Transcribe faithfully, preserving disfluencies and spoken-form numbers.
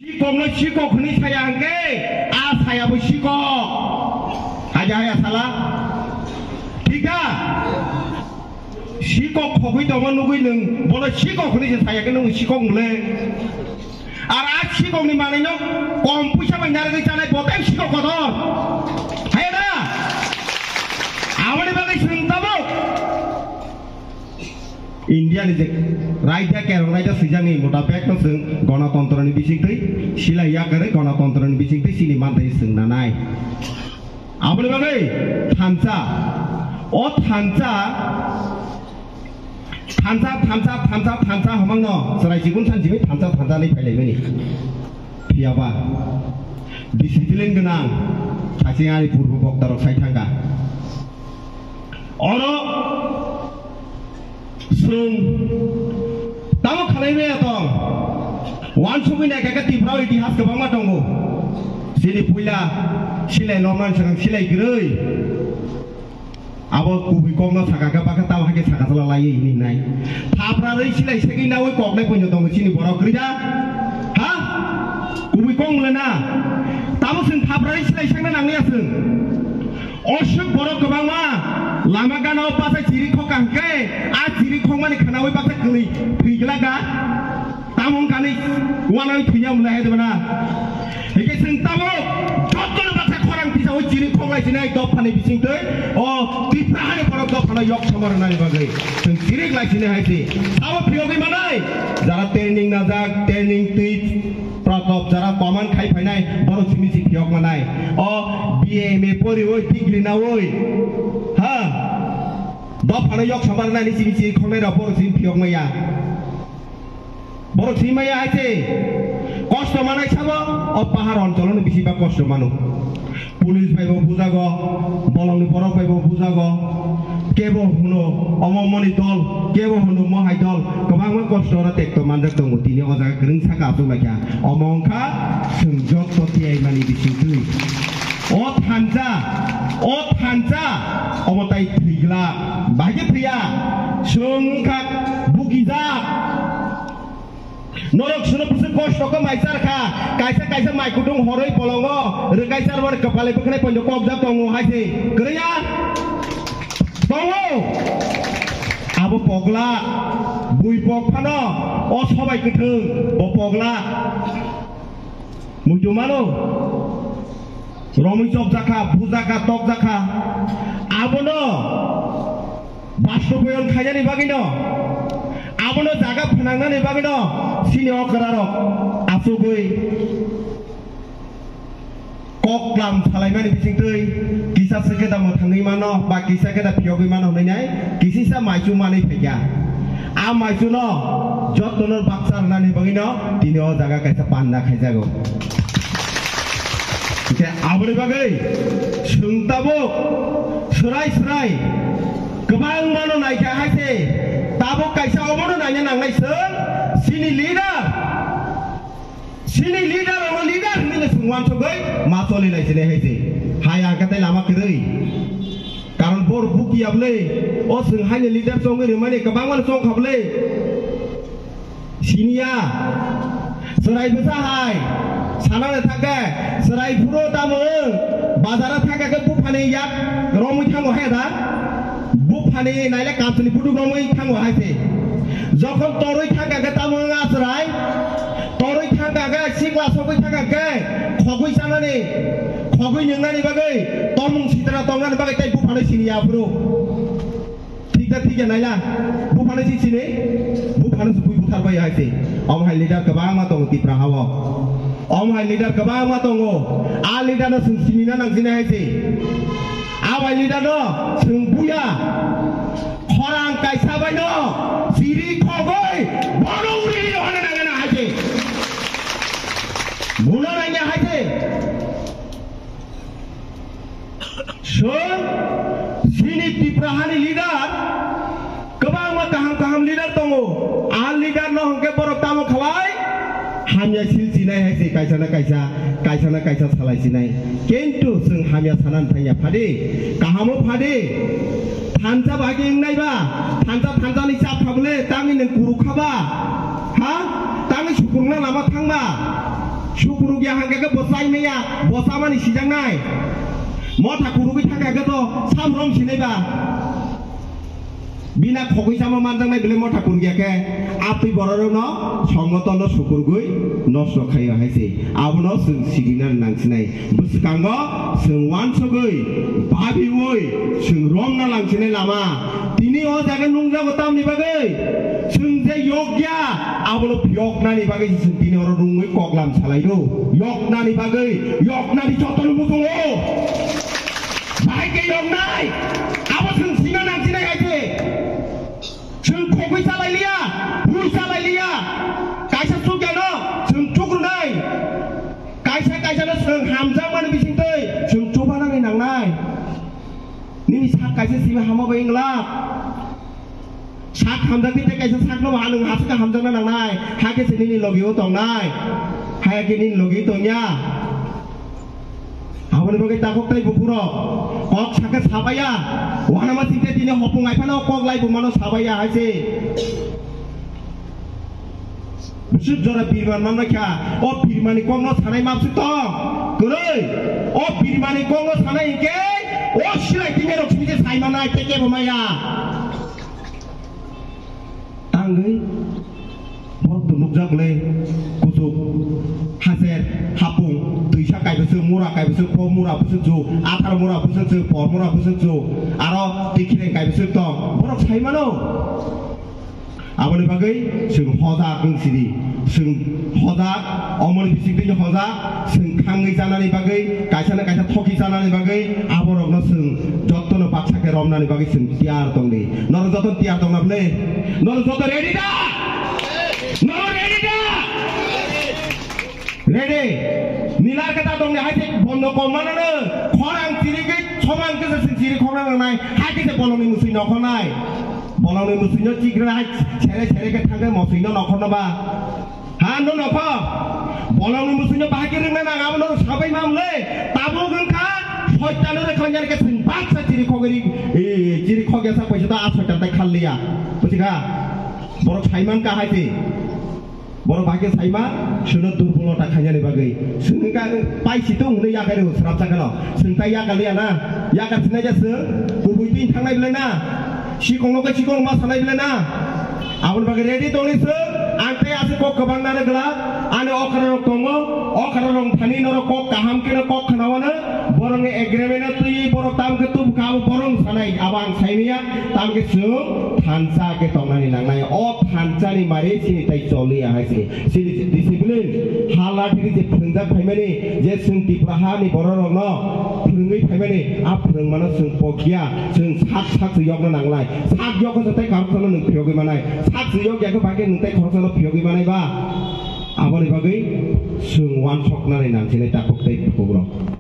Sikokno sikok hwnwi saya hwnkhe, a sayabo sikok. Haja haya sala. Thik da? Sikok khogwi tongma nugwi nwng bono sikok hwnwi se saya khe nwng sikok mole. Ar a sikokni manwino kom puisa bai narwgwi chanai bo tei sikok kotor. Haya da? Aboni bagwi chwng tabuk. India ni je raida kerong raida swijak ni mota bek no chwng gonotontro ni bising twi silai ya kare gonotontro ni bising twi sini mantai chwng nanai. Aboni bagwi thansa, o thansa, thansa, thansa, thansa, thansa hamang no chwrai chikun san simi thansa, thansa ni phailai mani. Phiyaba discipline gwnang saching ani purbo bokta rok sai thangka. Oro Chwng tamo khalai maya tong. Wansugwi naikha khe Tipra o itihas kwbangma tongo. Chini puila silai lomani swkang silai kwrwi. Abo kubui kokno sakha khe bakhe tamo hakhe sakha chala laiwi hinwi nai. Thapra rwi silai segwi naui koknai poino tongo chini borok kwrwi da? Ha? Kubui kok mole na? Tamo chwng thapra rwi silai segna nangya chwng. Osuk borok kwbangma lama gana o bachai chiri khok kang khe, a chiri khokmani khwnaui baksa kwrwi thwi glak da. Tamo wngkha ni uanaui thwina mwnai hai debana. Hike chwng tamo jotono baksa khorang tisaui chiri khok lai sinai dophani bisingtwi o Tipra hani borok dophano yok somar nani bagwi chwng chiri lai sinai hai si. Abo phiyogwi manai jara training najak, training twi Protop jara command khai phainai, borok simi si phiyok manai. O B A M A poriwi, degree nawi. Ha? Dophano yok samar nani simi si khongnai rok borok simi phiyok maya. Borok simi maya hai se. Kosto manai sabo, o pahar oncholno bisi ba kosto mano. Police bai bo bujago, bolongni borok bai bo bujago. Kebo hwno omo moni dol, kebo hwno mohai dol, kwbangma kosto oro tekto manjak tongo. Tini o jaga kwrwng saka achuk lai kha. Omo wngkha chwng jotto tiyai mani bisingtwi. O thansa, o thansa, omo tai thwigla, bahai khe thwiya. Chwng wngkha bukijak. Norok sono bwswk kosto khe mai char kha, kaisa kaisa mai kutung horwi bolongo rwkai char mani kwpalwi bwkhnai poito kokjak tongo hai se kwrwi ya? Tongo. Abo pogla, bui pok phano o sobai kwthwng bo pogla. Muitu mano. Romwi chopjakha, bujakha, tokjakha. Abono bastobayon khainani bagwino, abono jaga phnangnani bagwino, sini okrarok achugwi kok klam salaimani bisingtwi kisa se khe da mwthangwi mano ba kisa khe da phiyogwi mano hwnwi nai kisisa maichu manwi phaikha. A maichuno jotono baksa rwnani bagwino tini o jaga kaisa panda khaijago. Hwnkhe aboni bagwi chwng tabuk swrai swrai kwbangmano naikha hai se, tabuk kaisa omono naina nangnai chwng chini leader, chini leader ono leader hinwi no chwng uansugwi ma choli lai sinai hai se. Hai ang khe tei lama kwrwi. Karon bor buki ya bwle, o chwng haino leader chongwi rwmani kwbangmano chong kha bwle. Siniya, chwrai bwsa hai, sanani thangkhe, chwrai phuru tamo wng, bazaro thangkha khe buphani yak romwi thango hai da? Buphani naile kamchwlwi buduk romwi thango hai se. Jokhon torwi thangkha khe tamo wng a chwrai? Torwi thangkha khe sikla sogwi thangkha khe khogwi chanani, khogwi nwngnani bagwi, tomung sitra tongnani bagwi tei buphano siniya aphuru. Thik da thik ya naila? Buphano si sini? Buphano si bui buthar bai hai se. Omo hai leader kwbangma tongo Tipra hao. Omo hai leader kwbangma tongo. A leader no chwng sinina nang sini hai se. A bai leader no chwng buya. Khorang kaisa bai no chiri khogwi bono uri ri hone nangana hai se. Buno nangya hai se. Chwng chini Tipra hani leader, kwbangma kaham kaham leader tongo. A leader no hwnkhe borok tamo khalai? Hamya sil sinai hai se kaisa na kaisa, kaisa na kaisa salai sinai. Kintu chwng hamya sanan thangya phadi, kahamo phadi. Thansa bahai khe wngnai ba, thansa thansa ni chap kha bole, tangni nwng kuru kha ba? Ha? Tangni sukurungna lama thang ba? Sukuruk ya hangka khe bo chai maya, bo chamani sijaknai. Motha kurugwi thangkha khe to sam rom sinai ba. Bina khogwi chama manjaknai bile motha kurugya khe, atwi bororokno songotonno sukurgwi nosto khaio hai se. Abono chwng sibina nangsinai. Bwskango chwng wansugwi, babiwi, chwng romna langsinai lama. Tini o jaga nungjago tamni bagwi? Chwng je yokya, abono phiyoknani bagwi se chwng tini oro rungwi koklam salaio. Yoknani bagwi, yoknani jotono muchungo. Bahai khe yoknai, abo chwng sima nangsinai hai se. Chwng khogwi salai liya, hui salai liya. Kaisa chukyano chwng chukrunai. Kaisa kaisano chwng hamjakmani bisingtwi chwng chubanani nangnai. Nini sak kaisa simi hama bai wngla. Sak hamjakdi tei kaisa sakno ba nwng aswk hamjakna nangnai. Hakhe se nini logio tongnai. Hayakhe nini logio tongya. Aboni bagwi takhuk tei bukhurok kok sakhe sabaiya. Wanama singte tini hopung ai phano kok lai bumano sabaiya hai se. Bwswk jora birman man rwkha. O birmani kokno sanai mabswk tong. Kwrwi. O birmani kokno sanai hinkhe o silai tini rok sini je sai manai tei kebo maya. Tangwi borok bo nukjak le kuchuk haser hapung twisa kaibwswk mura kaibwswk po mura bwswk chu athar mura bwswk chu por mura bwswk chu aro tikhireng kaibwswk tong borok sai mano. Aboni bagwi chwng hojak wng sidi, chwng hojak, omoni bisingtwi hojak, chwng khangwi chanani bagwi, kaisa na kaisa thoki chanani bagwi, aborokno chwng jottono baksa khe romnani bagwi chwng tiyar tongdi. Norok joto tiyar tongna bwle? Norok joto ready da? Norok ready da? Ready? Nilar kata tongni hai se bondo kom manano, khorang chirigwi somang kisa se chiri khorang nai, hai kisa bolongni musui nokhornai. Bolongni musuino chigra sere sere khe thangkhe musuino nokhorno ba. Ha, no nokho. Bolongni musuino bahai khe rwngna nang, abono sabai mamle. Tabuk wngkha soitano rwkhangyar khe chwng baksa chiri khogri, e, chiri khogya sa paisa ta a soitan tai khalliya. Buchikha? Borok saiman ka hai se. Borok bahai khe saima, chwngno durbolota khainani bagwi. Chwng wngkha paisi tong hwnwi yakarwi srapsa kheno. Chwng tai yakar liya na? Yakar sinai ja chwng? Kubui twi thangnai belai na? Sikongno khe sikong ma sanai belai na? Aboni bagwi ready tongni chwng. Ang tei aswk kok kwbang nani glak. Ani okra rok tongo. Okra rok thani norok kok kaham kheno kok khnaoano. Borokni agreement-o twiwi borok tamkhe tubukha abo borok sanai. Abo ang saimanya. Tamkhe chwng thansa khe tongnani nangnai. O thansani mari chini tai choliya hai se. Chini discipline, ha lathiri je phwrwngjak phaimani, je chwng Tipra hani bororokno phwrwngwi phaimani, a phwrwngmano chwng pokya, chwng sak sak se yokna nangnai. Sak yokha se tei karoksano nwng phiyogwi manai. Sak se yokya khe bai khe nwng tei khoroksano phiyogwi manai ba? Aboni bagwi chwng uansuknani nangsinai takhuk tei bukhuk rok.